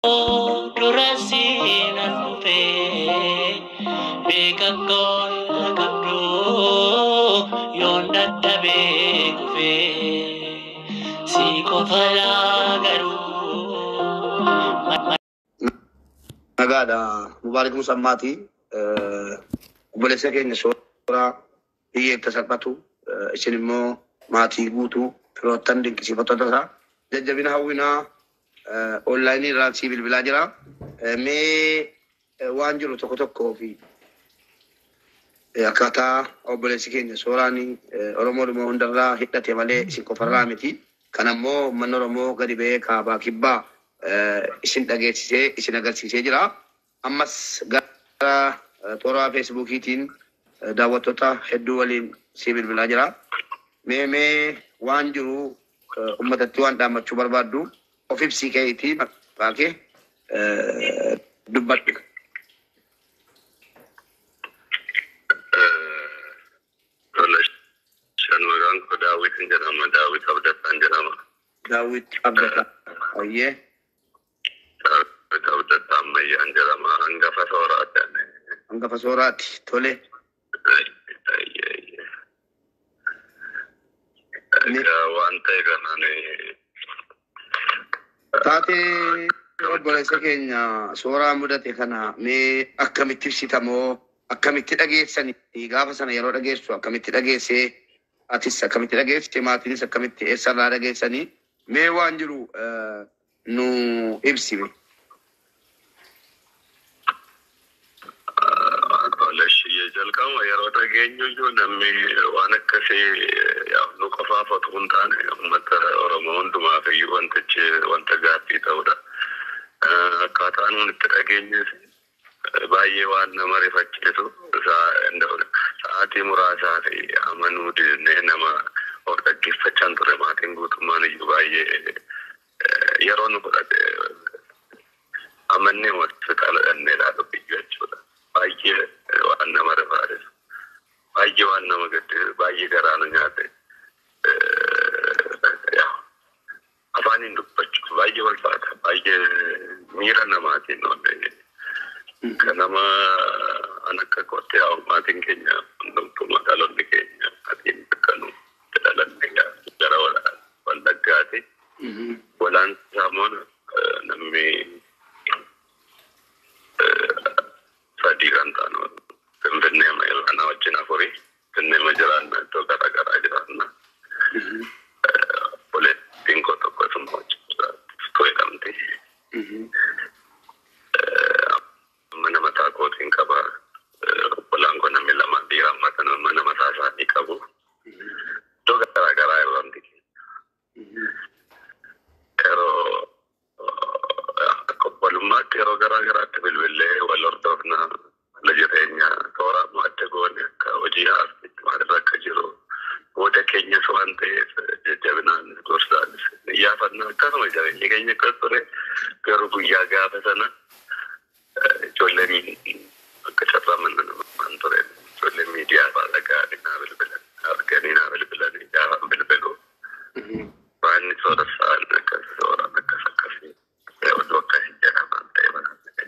Dura siin as dhufee beeka koo qabdu yoon dadhabee kufee si qofa laa garuu. Nagaadha. Mubaarik Musammaati. Obboleessa keenya Sooraa hiyyeetta salphatu, isin immoo maatii guutuu, firoottan, dinqisiifattoota isaa jajjabina hawwinaa. Onlaayinii irraa sii bilbilaa jira. Mee waan jiru tokko tokkoo fi akkaataa obboleessi keenya Sooraan Oromoodhuma hundarraa hidhate malee isin qofarraa miti. Kan ammoo uummanni Oromoo gadi ba'ee kaabaa kibbaa isin dhageessisee isin agarsiisee jira. Ammas gara toora Feesbuukiitiin daawwattoota hedduu waliin si bilbilaa jira. Mee waan jiru uummatatti waan dhaammachuu barbaaddu of ibsii keetii maqaa kee dubbadhu. Tola, shan maqaan koo Daawit jedhama. Daawit Abdataan jedhama. Daawit Abdataa. Ayyee. Daawit Abdataa Ammayyaan jedhama. Hangafa Sooraati. Hangafa Sooraati. Tole. Ayyee. Egaa waan ta'e kanaan Taatee obboleessa keenya Sooraa mudate kana mee akkamitti ibsitamoo, akkamitti dhageessanii? Gaafa sana yeroo dhageessu akkamitti dhageessee? Atis akkamitti dhageessite? Maatiinis akkamitti, eessarraa dhageessanii? Mee waan jiru nu ibsime. Olashiyye, jalqaba yeroo dhageenyu iyyuu namni waan akkasii nu qofaaf otoo hin taane uummata Oromoo hundumaaf iyyuu wantichi wanta gaaffii ta'udha. Akkaataa nuti itti dhageenyes baay'ee waan nama rifachiisu, sa'aatii muraasaa fi amanuu didnee nama of dhaggeeffachaa ture. Maatiin guutummaan iyyuu baay'ee yeroo nu fudhate amannee hospitaala dhannee ilaaluuf iyyuu jechuudha. Baay'ee waan nama rifaasisu, baay'ee waan nama gaddisiisu, baay'ee garaa nu nyaate. Afaaniin dubbachuuf baay'ee ulfaata, baay'ee miira namaatiin oole. Kan nama an akka kootti yaa maatiin keenya hundumtuu, magaalonni keenya, maatiin bakka nu itti dhalanne gara Wallaggaati. Walaansaa immoo namni sadii kan ta'an Finfinnee ana wajjin afurii Finfinnee jiraanna, iddoo garaa garaa jiraanna. Obboleettiin koo tokko isuma wajjin jiraatti jedhamti. Mana mataa kootiin qaba. Obbolaan koo namni lama dhiira amma kana mana mataa isaanii qabu. Iddoo garaa garaa irratti. Yeroo akka obbolummaatti yeroo garaa garaatti bilbillee wal hordofna. Haala jireenya toora adda goone akka hojii aartiitti maalirra akka jiru booda keenyas waan ta'eef jajjabinaan gorsaanis iyyaafannaa, akkasuma jireenyi keenya akkas ture. Garuu guyyaa gaafa sana ijoolleen akka carraa mana namaan ture, ijoolleen miidiyaa fa'aa dhaga'anii naa bilbilan, arganii naa bilbilanii, gaafa bilbilu waan sooressaan akkas, sooraan akkas akkasii, oduu akkasii jedhamaan ta'e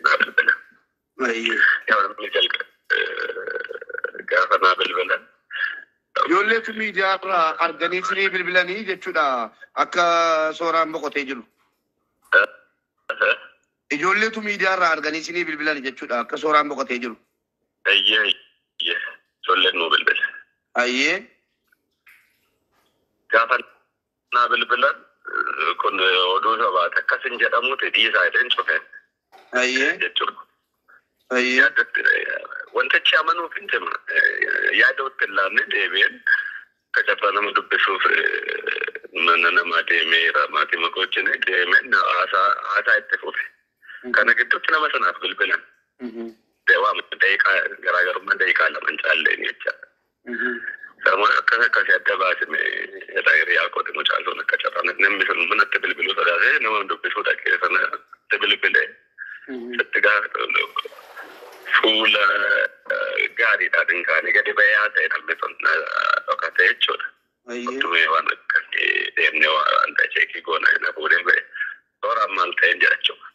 naa bilbilan. Yaa namni jalqa gaafa naa bilbilan. Ijoolleetu miidiyaa irraa arganii sinii bilbilanii jechuudha akka Sooraan boqotee jiru. Ijoolleetu miidiyaa irraa arganii sinii bilbilanii jechuudha akka Sooraan boqotee jiru. Ayyee, ijoolleen nuu bilbile. Ayyee. Gaafa naa bilbilan kun oduu sabaati akkas hin jedhamuuti dhiisaa jedheen cufeen jechuudha. Yaadatti wantichi amanuuf hin cima. Yaada itti hin laanne deebi'een akka carraa nama dubbisuuf mana namaa deemeera, maatii makoo wajjin deemeen haasaa itti fufe. Kana gidduutti nama sanaaf bilbilan. Waa daqiiqaa garaagarummaa daqiiqaa 2 hin caalleen jechaadha. Samuun akkas akkasii adda baasime hiriyaa kooti, mucaan sun akka carraa namni sun manatti bilbiluu sodaatee nama dubbisuu dhaqee sana itti bilbilee sitti gaafa fuula gaariidhaan hin kaane gadi ba'ee haasa'e, namni sun dhokate jechuudha. Uttumee waan akkasii deemnee waan ta'e check goona na fuudhee ba'e. Tooraan maal ta'een jedha jechuudha.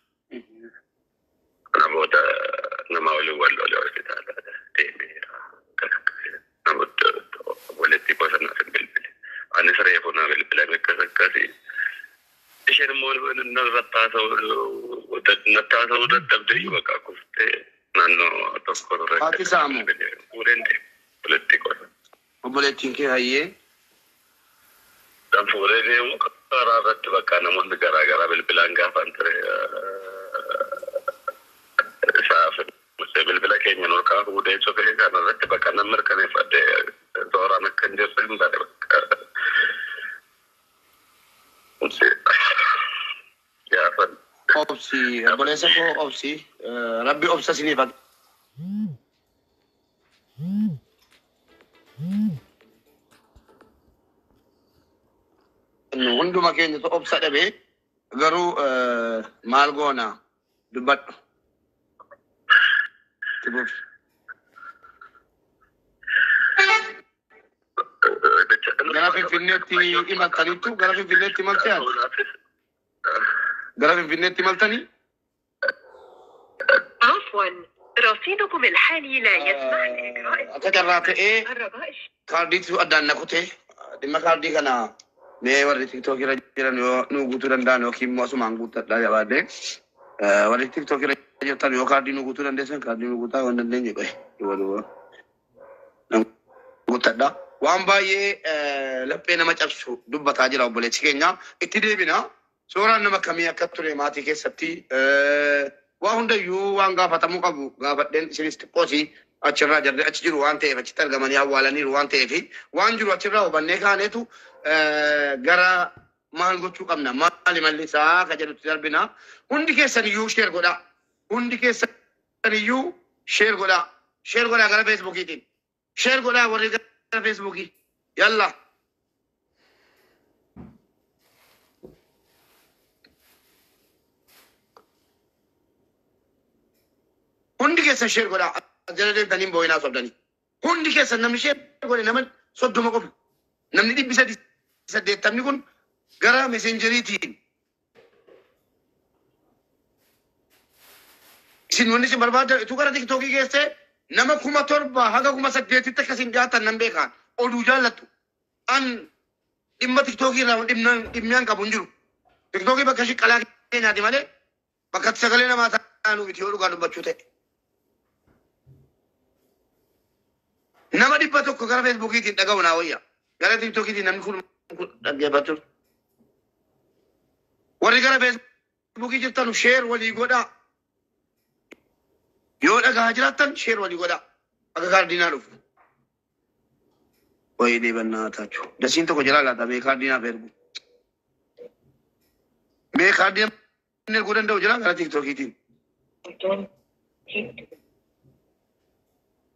Natti haasa'uu dadhabdee bakka kuftee naannoo tokko irra. Haati saamu. Fuudheen deema. Walitti qola. Obboleettiin kee hayyee. Kan fuudhee deemu karaa irratti bakka namoonni garaa garaa bilbilaan gaafan ture. Isaaf bilbila keenya nurkaa fuudhee cufee kana irratti bakka nan mirkaneeffadhee tooraan akka hin jirre hin bare bakka. Gaafan. Obsi obboleessa koo obsi rabbi obsa isiniif haa kennu. Hunduma keenyatu obsa dhabee garuu maal goona dubbadhu. Itti fufi. Gara Finfinneetti imaltaniittu gara Finfinneetti imaltee ati? Gara Finfinneetti imaltanii? عفوا رصيدكم الحالي لا يسمح لإجراء Akka carraa ta'ee الرجاء kaardiitu addaan na kutee dhimma kaardii kana mee warri tiktookii irra jiran yoo nu guutuu danda'an yookiin immoo asumaan guuttadhaa jabaadhee warri tiktookii irra jirtan yoo kaardii nu guutuu dandeessan kaardii nu guutaa waan dandeenye qoye duwwa duwwa guuttadha. Waan baay'ee laphee nama cabsu dubbataa jira obboleessi keenya itti deebina. Suuraan nama kamii akka ture maatii keessatti waa hundayyuu waan gaafatamuu qabu gaafadheen isinis xiqqoosii achirraa jarri achi jiru waan ta'eef achitti argamanii awwaalaniiru waan ta'eef waan jiru achirraa hubannee kaaneetu gara maal gochuu qabna maali malli isaa ka jedhutti darbina. Hundi keessan iyyuu share godhaa. Hundi keessan iyyuu share godhaa. Share godhaa gara feesbuukiitiin. Share godhaa warri gara feesbuukii. Yalla. Hundi keessan share godhaa. Jala deemtanii hin boo'inaa sobdanii. Hundi keessan namni share godhe nama 30 qofa. Namni 380 kun gara meseenjeriitiin. Isin wanni isin barbaadan utuu gara tiktookii geessee nama 7,000 haga 8,000tti akkasiin dhiyaatan nan beekaan oduu jaallattu. An dhimma tiktookii irraa dhimmi an qabu hin jiru. Tiktookii bakka shiqqalaa keenyaati malee bakka itti sagalee namaa taanuu miti yoo dhugaa dubbachuu ta'e. Nama 100 gara feesbuukiitiin dhaga'u naa wayya. Gara tiktookiitiin namni kun dhaggeeffachuu. Warri gara feesbuukii jirtan share walii godhaa. Yoo dhagaa jiraattan share walii godhaa. Akka kaardiinaa dhufu. Wayinee bannaa taachuu. Dasiin tokko jira laata mee kaardiinaaf ergu. Mee kaardii namni erguu danda'u jira gara tiktookiitiin.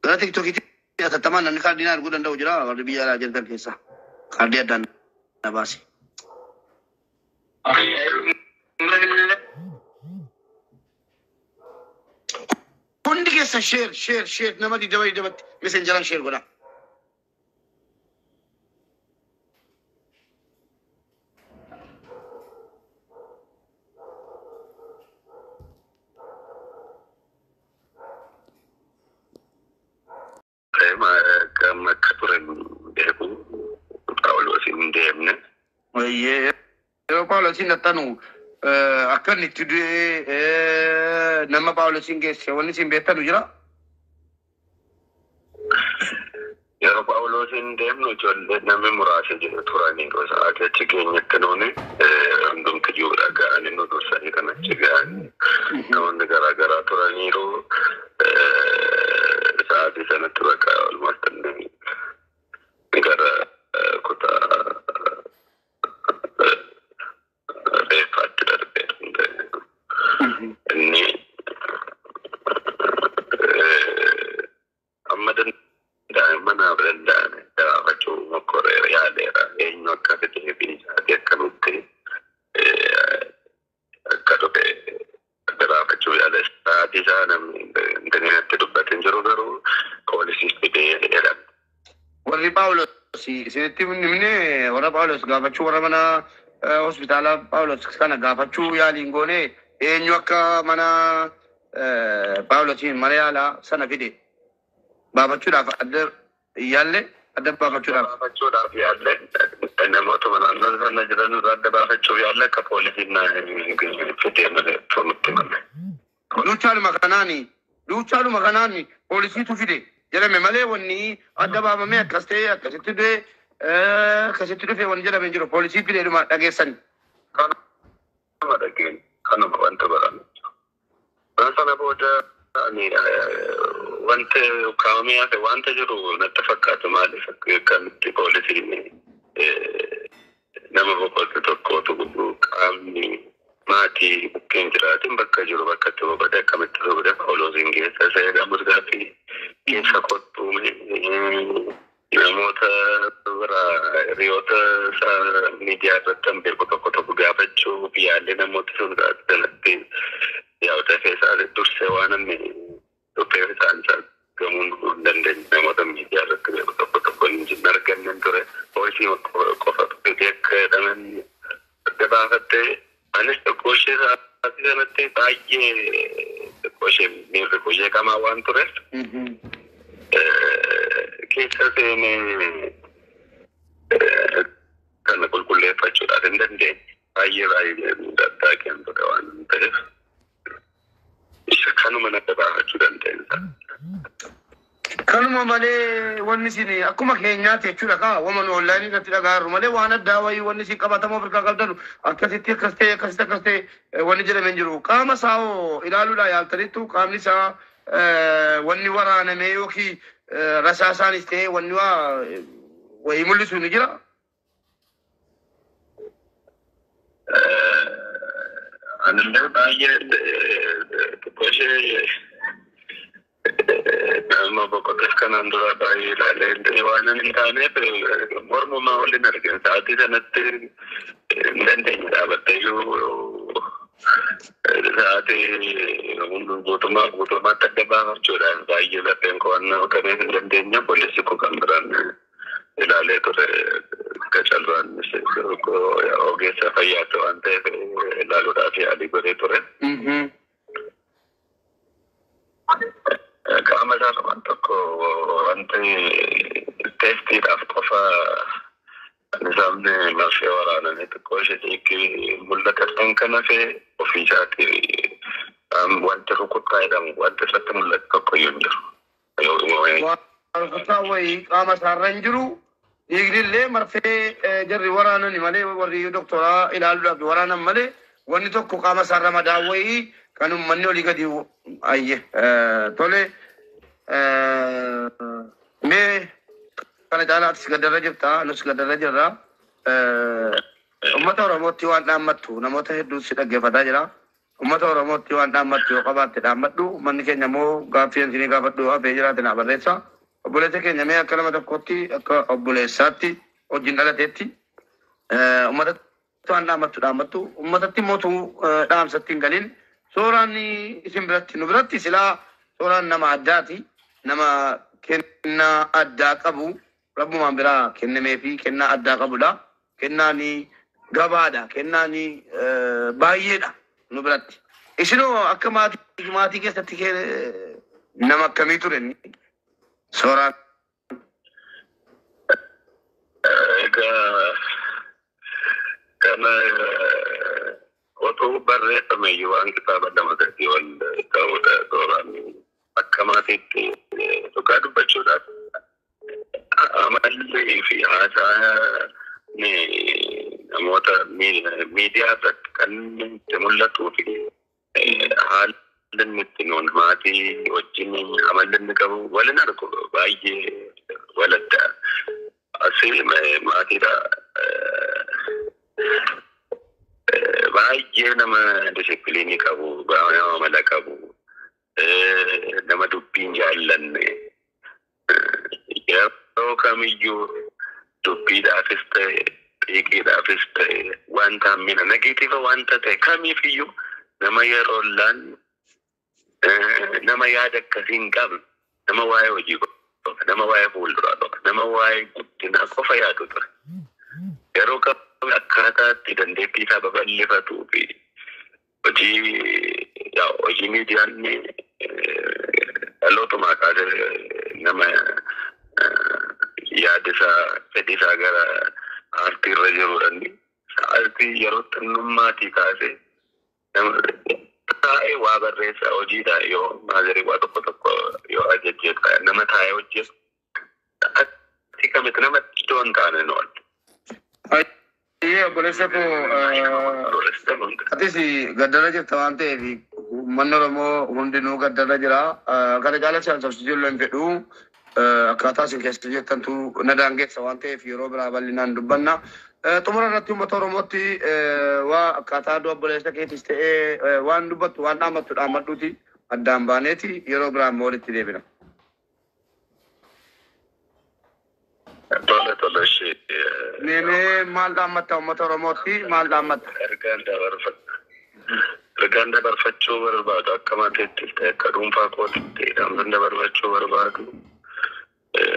Gara tiktookiitiin atattamaan namni kaardiinaa erguu danda'u jira warri biyya alaa jirtan keessa. Kaardii addaan na baasi. Hundi keessa share share share nama 20 20tti messengeraan share godhaa. Akka ture beeku Phaawulos hin deemne. Wayyee yeroo Phaawulosiin dhattanu akka inni itti du'ee nama Phaawulosiin geesse wanni isin beektanu jira. Yeroo Phaawulosiin deemnu ijoollee namni muraasa jiru turaniiru sa'aatii achi geenyetti nuuni hundumti iyyuu ga'anii nu dursanii kan achi ga'anii namoonni garaa garaa turaniiru. Sa'aatii sanatti bakka almost gara kutaa reeffaatti darbee inni amma danda'ame manaaf danda'ame gaafachuu mokkoreera yaaleera eenyu akka fidee fi sa'aatii akkamitti akka dhufe gaafachuu yaale sa'aatii isaa namni intinatti dubbate hin jiru garuu poolisiis fidee jedhama. Warri Phaawulos isinitti himne warra Phaawulos gaafachuu warra mana hospitaala Phaawulos kana gaafachuu yaaliin goone eenyu akka mana Phaawulosiin mana yaalaa sana fide gaafachuudhaaf adda yaalle. Adda baafachuudhaaf. Baafachuudhaaf yaalle, namootuma naannoo sana jiran irraa adda baafachuuf yaalle, akka poolisiin na fidee malee nutti malee. Duuchaaluma kanaani poolisiitu fide jedhame malee wanni adda baafamee akkas ta'e, akkasitti du'e, akkasitti dhufe wanni jedhame hin jiru. Poolisii fideedhuma dhageessan. Kanuma dhageenye, kanuma wanta barame. Sana booda ani wanti kaa'amee hafe wanta jiru natti fakkaatu. Maaliif, akkamitti poolisiin nama boqote tokkotu qaamni maatii bukkeen jiraatin bakka jiru, bakka itti boqote, akkamitti boqote Phaawulosiin geessa isa jedhamus gaaffii keessa kottu. Namoota biraa, hiriyoota isaa miidiyaa irratti kan beeku tokko tokko gaafachuuf yaallee, namoota sun sanatti yaa'u dafee isaa dursee waan inni dhufeef isaan isaa gamuun hin dandeenye. Namoota miidiyaa irratti beeku tokko tokko hin arganne ture. Poolisii qofa fidee akka jedhaman adda baafattee, anis xiqqoo ishee sa'aatii sanatti baay'ee xiqqoo ishee miirri koo jeeqamaa waan tureef keessa seenee kana qulqulleeffachuudhaaf hin dandeenye. Baay'ee baay'ee daddaaqeen ture waan ta'eef isa kanuma adda baafachuu dandeenya. Kanuma malee wanni isin akkuma keenyaatti jechuudha kaa waman onlaayinii irratti dhagaarru malee waan addaa wayii wanni isin qabatamoo Afrikaa qabdanu akkasitti akkas ta'e, akkasitti akkas ta'e wanni jedhame hin jiru. Qaama isaa hoo ilaaluudhaa yaaltaniittu? Qaamni isaa wanni waraaname yookiin rasaasaanis ta'e wanni waa wayii mul'isu ni jira. Anillee baay'ee xiqqoo ishee nama boqotes kanaan dura baay'ee ilaalee waan hin taaneef mormumaa waliin argin. Sa'aatii sanatti hin dandeenye dhaabattee iyyuu sa'aatii guutummaa guutummaatti adda baafachuudhaan baay'ee lafeen qo'annaa qabee hin dandeenye. Poolisi koo kan biraan ilaalee ture, qacallaan ogeessa fayyaatti waan ta'eef ilaaluudhaaf yaalii godhee ture. Qaama isaa waan tokko wanti teestiidhaaf qofa nizaamni marfee waraananii xiqqoo ishee xiqqii mul'ata kan kana fee ofii isaatii wanti rukuttaa jedhamu wanti irratti mul'atu tokko iyyuu hin jiru. Rukuttaa wayii qaama isaarra hin jiru. Dhiigni illee marfee jarri waraanani malee, warri doktoraa ilaaluudhaaf waraanan malee, wanni tokko qaama isaarra madaa wayii kan uummanni olii gadi ayye tole. Mee kana caalaa atis gaddarra jirta, nus gaddarra jirra. Uummata Oromootti waan dhaammattu, namoota hedduu si dhaggeeffataa jira. Uummata Oromootti waan dhaammattu yoo qabaatte dhaammadhu. Uummanni keenya immoo gaaffii isinii gaafadhu hafee jiraate naa barreessa. Obboleessa keenya, mee akka nama tokkotti, akka obboleessaatti wajjin dhalateetti uummatatti waan dhaammattu dhaammattu. Uummatatti mootu dhaamsatti hin galin. Sooraan isin biratti, nu biratti silaa sooraan nama addaati. Nama kennaa addaa qabu, rabbumaan biraa kennamee fi kennaa addaa qabudha. Kennaan gabaadha. Kennaan baay'eedha nu biratti. Isinoo akka maatii keessatti nama akkamii ture inni? Sooraan. Egaa kana otoo barreeffame iyyuu waan kitaaba 2 3 ol ta'udha. Sooraan akka maatiitti, dhugaa dubbachuudhaaf, amalli fi haasaa namoota miidiyaa irratti kan itti mul'atuu fi haalli inni itti nuun maatii wajjin amalli inni qabu walin argu baay'ee waladda. Asii maatiidha. Baay'ee nama disipiliinii qabu, nama amala qabu, nama dubbiin jaallanne, yeroo kamiyyuu dubbiidhaafis ta'e, xiiqiidhaafis ta'e, wanta hammina negative wanta ta'e kamiifiyyuu nama yeroo laannu, nama yaada akkasii hin qabne, nama waa'ee hojii qofa, nama waa'ee fuulduraa qofa, nama waa'ee guddinaa qofa yaadu ture. Yeroo kam akkaataa itti dandeettii isaa babal'ifatuu fi hojii miidiyaan dhalootumaa kaasee nama Yaada isaa, fedhii isaa gara aartii irra jirudha inni. Sa'aatii yeroo xinnummaatii kaasee taa'ee waa barreessaa hojiidha yoo maazarii waa tokko tokko yoo ajajjeetu nama taa'ee hojjetu. Sa'aatii kamitti nama iddoo hin taane nu oolchu. Ayyee, obboleessa koo, atis gaddarra jirta waan ta'eef uummanni Oromoo hundinuu gaddarra jira. Kana caala si haasofsiisuu illee hin fedhu. Akkaataa isin keessa jirtantu na daangeessa waan ta'eef yeroo biraa bal'inaan dubbanna. Xumura irratti uummata Oromootti waa akkaataa du'a obboleessa keetis ta'ee waan dubbattu, waan dhaammattu dhaammadhuuti addaan baaneeti yeroo biraa immoo walitti deebina. Tole tole, ishee. Meemee, maal dhaammatta uummata Oromootti, maal dhaammatta? Ergaan dabarfachuu barbaadu akka maatiittis ta'e akka dhuunfaa kootitti ergaan dabarfachuu barbaadu.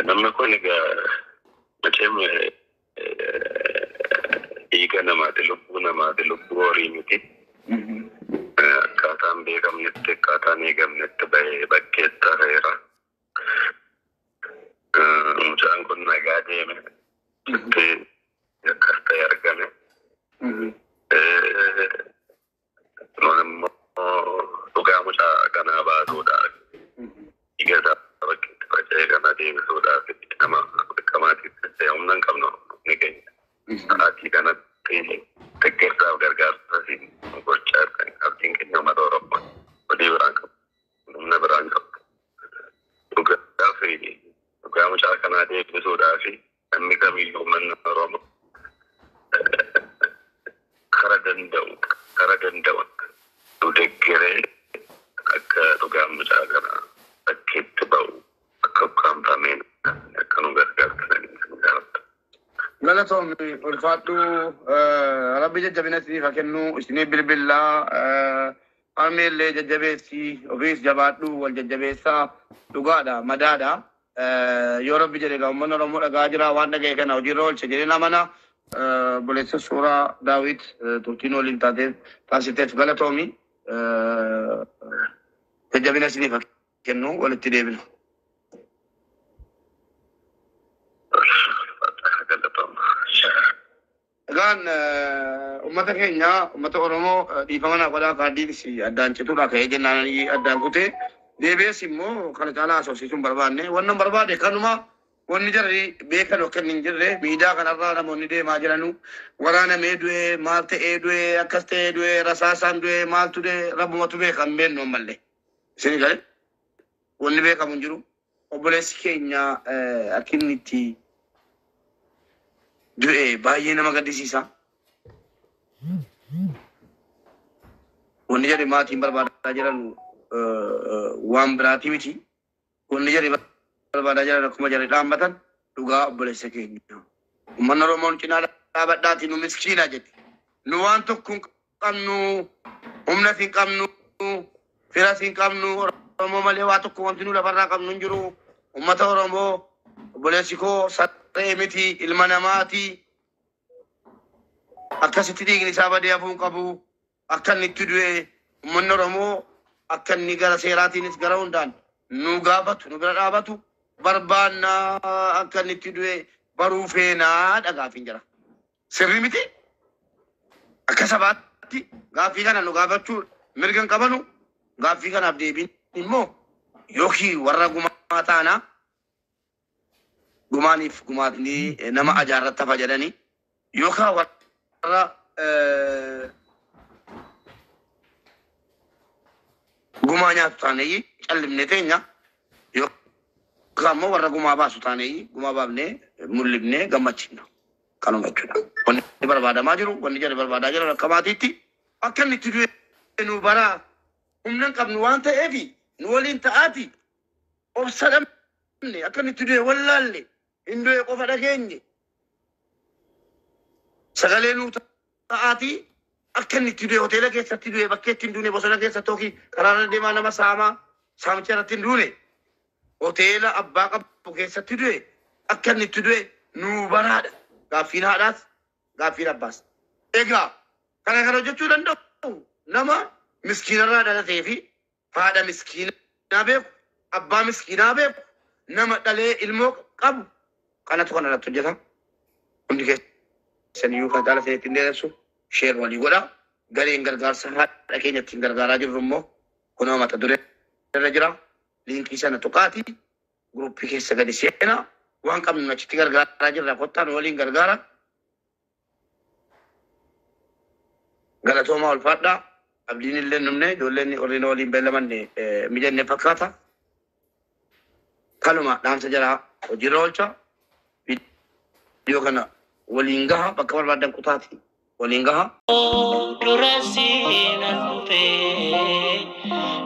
Namni kun egaa macheem dhiiga namaati, lubbuu namaati, lubbuu horii miti. Akkaataan beekamnetti, akkaataan eegamnetti bahee bakkeetti hafeera. Mucaan kun nagaa deeme. Itti akkas ta'e argame. Nun immoo dhugaa mucaa kanaa baasuudhaaf, dhiiga isaa bakkeetti faca'e kana deebisuudhaaf nama akka maatiitti ta'e humna hin qabnu ni keenya. Sa'aatii kanatti deeggarsaaf gargaarsa siin gochaa jirtan, abdiin keenya uummata Oromoo, hojii biraan qabu, humna biraan qabu. Dhugaa fi dhugaa mucaa kanaa deebisuudhaaf namni kamiyyuu, uummanni Oromoo kara danda'u nu deeggaree akka dhugaan mucaa kanaa bakkeetti ba'u, akka ukkaamfameen akka nu gargaartan gaafata. Galatoomni, ulfaadhu. Rabbi jajjabina isiniif haa kennu. Isinii bilbillaa, harmeellee jajjabeessi, ofiis jabaadhu, wal jajjabeessaa. Dhugaadha, madaadha. Yoo Rabbi jedhe egaa uummanni Oromoo dhagaa jira, waan dhaga'e kana hojiirra oolche jedhee namana. Obboleessa Suuraa Daawit, turtiin waliin taateef taasifteef galatoomi. Jajjabina isiniif haa kennu, walitti deebina. Galatooma. Egaan uummata keenya, uummata Oromoo, dhiifama naa godhaa, kaardiin addaan cituudha ka'ee jennaan addaan kutee deebi'ees immoo kana caalaa haasofsiisuu hin barbaanne. Wannan barbaade kanuma, wanni jarri beekan akka hin jirre miidiyaa kanarraa namoonni deemaa jiranu waraanamee du'ee, maal ta'ee du'ee, akkas ta'ee du'ee, rasaasaan du'ee, maaltu du'ee, rabbumatu beeka, hin beeknu ammallee. Isin galee wanni beekamu hin jiru. Obboleessi keenya akka inni itti du'e baay'ee nama gaddisiisa. Wanni jedhe maatiin barbaadaa jiran waan biraatii miti. Wanni jedhe barbaadaa jiran akkuma jedhe dhaabbatan dhugaa obboleessa keenya. Uummanni Oromoon cinaa dhaabadhaati, nu miskiina jedhe. Nu waan tokko hin qabnu, humna hin qabnu, firas hin qabnu, Oromoo malee waa tokko wanti nu lafarraa qabnu hin jiru. Uummata Oromoo, obboleessi koo saree miti, ilma namaati. Akkasitti dhiigni isaa badee hafuu hin qabu. Akka inni itti du'e uummanni Oromoo akka inni gara seeraatiinis gara hundaan nu gaafatu, nu bira dhaabatu barbaanna, akka inni itti du'e baruu feenaa dhagaafin jira. Sirrii miti? Akka sabaatti gaaffii kana nu gaafachuu mirga hin qabanu. Gaaffii kanaaf deebiin immoo yookiin warra gumaa taanaa, gumaaniif gumaatni nama ajaarratti hafa jedhanii, yookaan warra gumaa nyaatu taaneyyii callimne teenya, yookaan immoo warra gumaa baasu taaneyyii gumaa baafnee mul'ifnee gammachiifna. Kanuma jechuudha. Wanni barbaadamaa jiru, wanni jarri barbaadaa jiran akka maatiitti akka inni itti du'e nu baraa, humna hin qabnu waan ta'eef nu waliin ta'aati obsa dhabne, akka inni itti du'e wallaalle, hin du'e qofa dhageenye, sagalee nuu ta'aati. Akka inni itti du'e, hoteela keessatti du'e, bakkeetti hin duune, bosona keessatti yookiin karaarra deemaa nama saamaa saamicha irratti hin duune, hoteela abbaa qabu keessatti du'e, akka inni itti du'e nuu baraadha. Gaaffiin haadhaas gaaffiin abbaas. Egaa kana kan hojjechuu danda'u nama miskiinarraa dhalatee fi haadha miskiinaa beeku, abbaa miskiinaa beeku, nama dhalee ilmoo qabu. Kanatu kana irratti hojjeta. Hundi keessan iyyuu kan caala isinitti hin dheeressu share walii godha. Gareen gargaarsa haadha keenya ittiin gargaaraa jirru immoo kunoo mata duree irra jira. Liinkii sana tuqaati. Guruppii keessa gadi seenaa. Waan qabnu achitti gargaaraa jirra. Kottaan waliin gargaara. Galatoomaa, ulfaadhaa. Abdiin illee numne ijoolleen warreen waliin beellamanne mijanne fakkaata. Kanuma dhaamsa jaraa hojiirra oolcha. Viidiyoo kana waliin gaha, bakka barbaadan kutaati waliin gaha. Dura seenan dhufee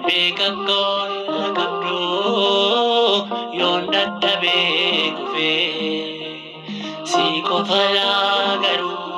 beeka koon qabdu yoon dadhabee kufee si qofa laa garuu.